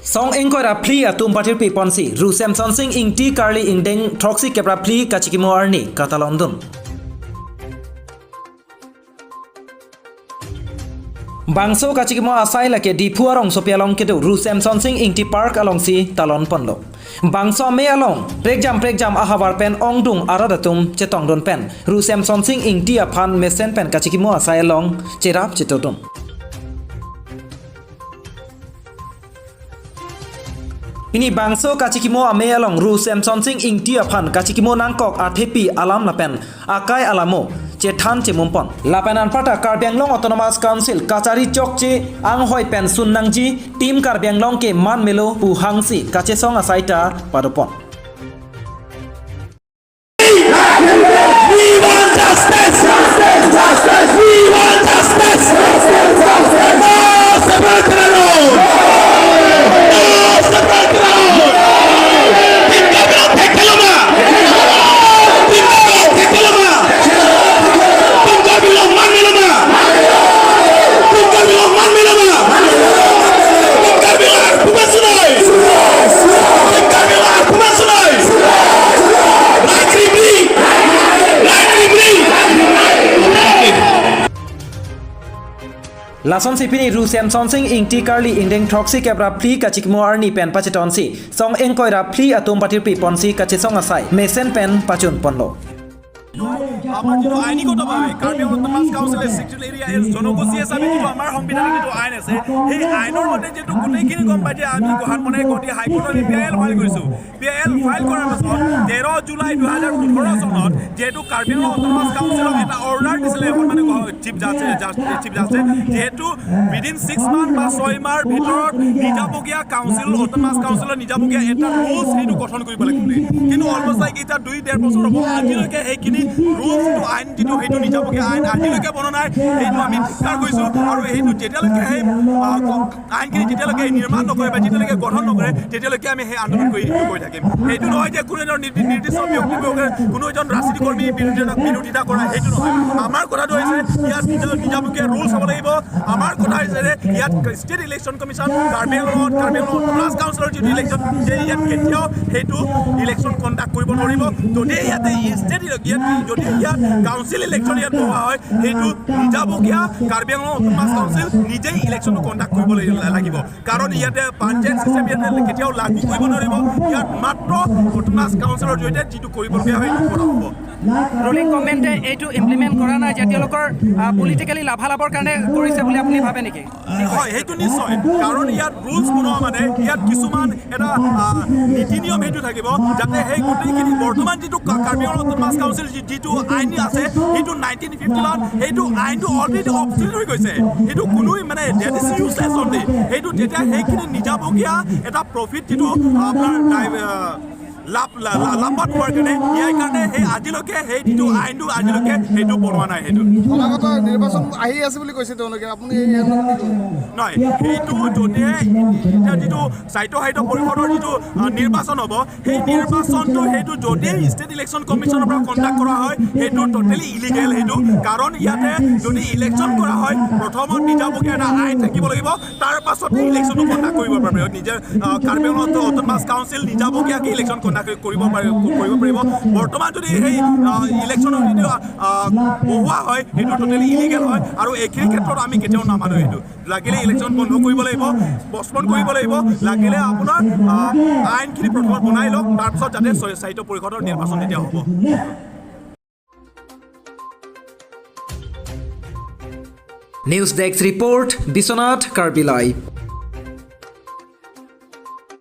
Song engkoi ra phli atum patir pi ponsi Ru Samson Singh ingti karli ingdeng thoksi kepra phli kachikimo arni katalondun. Bangso kachikimo asai lake dipu arong sopialong kedu Ru Samson Singh ingti park along si talon ponlo. Bangso me along prekjam ahawar pen ongdung aradatum chetong don pen Ru Samson Singh ingti aphan mesen pen kachikimo asai along cherap chetodun. Ini bangso kachikimo ame along Ru Samson Singh ingti aphan kachikimo nangkok athepi alam lapen akai alamo chethan chemumpon lapen anpata Karbi Anglong Autonomous Council kachari chok che anghoi pen sunnangji team Karbi Anglong ke man melo pu hangsi kache song asaita padopon. We want justice! Justice! Justice! We want justice! Justice! Justice! No separate alone! No separate alone! Lason sipini Ru Samson Singh ingti karli ingdeng thoksi kebra phli kachikmo arni pen pacheton si song engkoi ra phli atum patir pi ponsi kachesong asai mesen pen pachun ponlo. আমাৰ যিটো আইনীগতভাৱে Karbi Anglong autonomous কাউন্সিলে ছেকচুৱেল area জনগোষ্ঠী হিচাপে যিটো আমাৰ সংবিধানত যিটো আইন আছে, সেই আইনৰ মতে যিটো গোটেইখিনি গম পাই যে আমি গুৱাহাটী মনে গুৱাহাটী হাইকোৰ্টত আমি পি I L file কৰিছোঁ। পি I L file কৰাৰ পাছত 13 জুলাই 2018 চনত যিহেতু কাৰ্বি আংলং অট'নমাছ কাউন্সিলক এটা অৰ্ডাৰ দিছিলে এখন মানে চিফ জাষ্টিছে, যিহেতু উইদিন 6 মান্থ বা 6 মাহৰ ভিতৰত নিজাববীয়া কাউন্সিল, অট'নমাছ কাউন্সিলৰ নিজাববীয়া এটা ৰুলছ সেইটো গঠন কৰিব লাগিব বুলি। কিন্তু অলমষ্ট লাইক এতিয়া 2-ডেৰ বছৰ হ'ব, আজিলৈকে সেইখিনি ৰুলছ যিটো আইন যিটো সেইটো নিজাববীয়া আইন আজিলৈকে বনা নাই। সেইটো আমি ধিক্কাৰ কৰিছোঁ আৰু সেইটো যেতিয়ালৈকে সেই আইনখিনি যেতিয়ালৈকে নিৰ্মাণ নকৰে বা যেতিয়ালৈকে গঠন নকৰে, তেতিয়ালৈকে আমি সেই আন্দোলন কৰি গৈ থাকিম। সেইটো নহয় যে কোনো এজন নিৰ্দিষ্ট ব্যক্তিৰ কোনো এজন ৰাজনীতি কৰ্মী বিৰোধিতা কৰা, সেইটো নহয়। আমাৰ কথাটো হৈছে ইয়াত নিজাববীয়া ৰুলছ হ'ব লাগিব। আমাৰ কথা হৈছে যে ইয়াত ষ্টেট ইলেকশ্যন কমিশ্যন কাৰ্বি আংলঙত অট'নমাছ কাউন্সিলৰ যিটো ইলেকশ্যন যে ইয়াত কেতিয়াও সেইটো ইলেকশ্যন কণ্ডাক্ট কৰিব নোৱাৰিব। যদি ইয়াতে ষ্টেট ইয়াত যদি ইয়াত কাউন্সিল ইলেকশ্যন ইয়াত বহোৱা হয়, সেইটো নিজাববীয়া কাৰ্বি আংলং অট'নমাছ কাউন্সিল নিজেই ইলেকশ্যনটো কণ্ডাক্ট কৰিব লাগিব। কাৰণ ইয়াতে পঞ্চায়ত চিষ্টেম ইয়াতে কেতিয়াও লাগু কৰিব নোৱাৰিব। ইয়াত মাত্ৰ অট'নমাছ কাউন্সিলৰ জৰিয়তে যিটো কৰিবলগীয়া হয় সেইটো কৰা হ'ব। ৰুলিং গভমেণ্টে এইটো ইমপ্লিমেণ্ট কৰা নাই যে তেওঁলোকৰ পলিটিকেলি লাভালাভৰ কাৰণে কৰিছে বুলি আপুনি ভাবে নেকি? হয়, সেইটো নিশ্চয়। কাৰণ ইয়াত ৰুলছ বনোৱা মানে ইয়াত কিছুমান এটা নীতি নিয়ম সেইটো থাকিব, যাতে সেই গোটেইখিনি বৰ্তমান যিটো কাৰ্বি আংলং অট'নমাছ কাউন্সিল যিটো আইন আছে, সেইটো 1951, সেইটো আইনটো অলৰেডি অবচলিট হৈ গৈছে। সেইটো কোনো মানে that is useless only. সেইটো যেতিয়া সেইখিনি নিজাববীয়া এটা প্ৰফিট যিটো আপোনাৰ লাভৱান হোৱাৰ কাৰণে, ইয়াৰ কাৰণে সেই আজিলৈকে সেই যিটো আইনটো আজিলৈকে সেইটো বনোৱা নাই সেইটো। অনাগত নিৰ্বাচন আহি আছে বুলি কৈছে তেওঁলোকে, আপুনি এই ক্ষেত্ৰত কি ক'ব? নহয়, সেইটো যদিহে এতিয়া যিটো স্বায়ত্ত শাসিত পৰিষদৰ যিটো নিৰ্বাচন হ'ব, সেই নিৰ্বাচনটো সেইটো যদি ষ্টেট ইলেকশ্যন কমিশ্যনৰ পৰা কণ্ডাক্ট কৰা হয়, সেইটো ট'টেলি ইলিগেল সেইটো। কাৰণ ইয়াতে যদি ইলেকশ্যন কৰা হয়, প্ৰথমত নিজাববীয়া এটা আইন থাকিব লাগিব, তাৰ পাছতে ইলেকশ্যনটো কণ্ডাক্ট কৰিব পাৰিব। নিজে কাৰ্বি আংলং অট'নমাছ কাউন্সিল নিজাববীয়াকৈ ইলেকশ্যন কণ্ডাক্ট কৰিব পাৰিব। বৰ্তমান যদি সেই ইলেকশ্যনৰ যিটো বহোৱা হয়, সেইটো ট'টেলি ইলিগেল হয় আৰু এইখিনি ক্ষেত্ৰত আমি কেতিয়াও নামানো। সেইটো লাগিলে ইলেকশ্যন বন্ধ কৰিব লাগিব, পষ্টপন কৰিব লাগিব, লাগিলে আপোনাৰ আইনখিনি প্ৰথমত বনাই লওক, তাৰপিছত যাতে স্বায়ত্ত পৰিষদৰ নিৰ্বাচন তেতিয়া হ'ব। News desk report, Biswanath Karbi live.